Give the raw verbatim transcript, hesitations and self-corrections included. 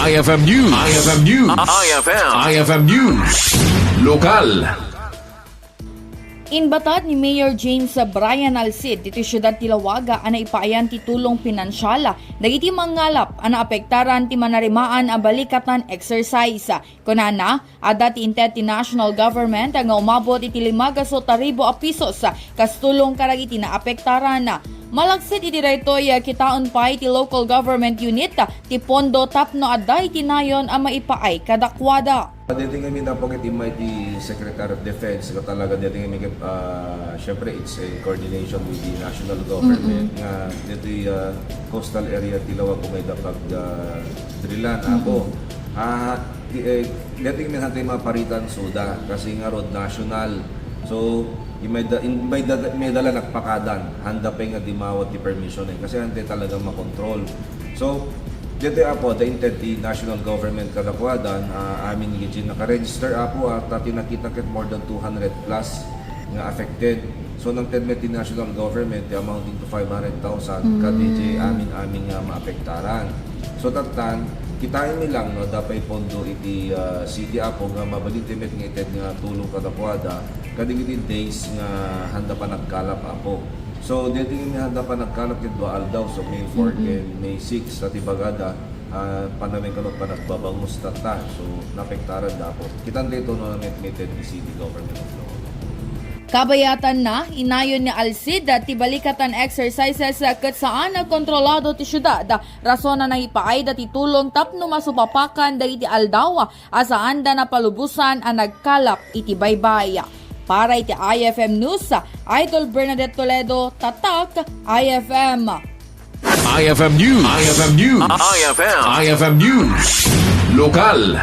I F M News. I F M News. I F M. I F M News. Lokal. Inbatad ni Mayor James Brian Alcid ditoy siudad ti Laoag a naipaayan ti tulong pinansial dagiti mangngalap a naapektaran ti manarimaan a balikatan exercise. Kunana, adda ti inted ti national government nga umabot iti lima ket sangkatatta a ribu a pesos kas tulong kadagiti naapektaran. Malaksid iti daytoy, kitaen pay ti local government unit ti pondo tapno adda iti nayon a maipaay kadakuada. Daytoy ngamin, apo, ket immay ti Secretary of Defense nga talaga daytoy ngamin ket, ah, syempre, it's a coordination with the national government nga daytoy, ah, coastal area ti Laoag umayda pag, ah, drillan, apo. Ah, di, eh, daytoy ngamin hantay maparitan suda kasi nga road national. So, immay da, immay da, immay da la nagpakadan, handa pay nga dimawat ti permission, eh, kasi hantay talaga makontrol. So, daytoy, apo, adda inted ti national government kadakuada, ah, amin iti nakaregister, apo, ah, ta ti nakita ket more than two hundred plus nga affected. So, nangted met ti national government ti amounting to five hundred thousand kadagiti amin-amin nga maapektaran. So, tattan, kitaenmi lang, no, adda pay pondo iti, ah, city, apo, nga mabalin ti met nga ited nga tulong kadakuada kadagiti days nga handa pa nagkalap, apo. So, daytoy nga handa pa nagkalap ti dua aldaw, so May four ken May six, sa ti bagada, ah, panawen kano panagbabangus tatta. So, naapektaran da, apo. Kitan daytoy no nametmeted ti city government of Laoag. Kabayatanna, inayon ni Alcid ti balikatan exercises ket saan a kontrolado ti siudad. Rason a naipaayda ti tulong tapno masupapakan dagiti aldaw a saanda napalubosan a nagkalap iti baybay. Para iti I F M News, Idol Bernadette Toledo, Tatak, I F M. I F M News. I F M News. I F M. I F M News. Lokal.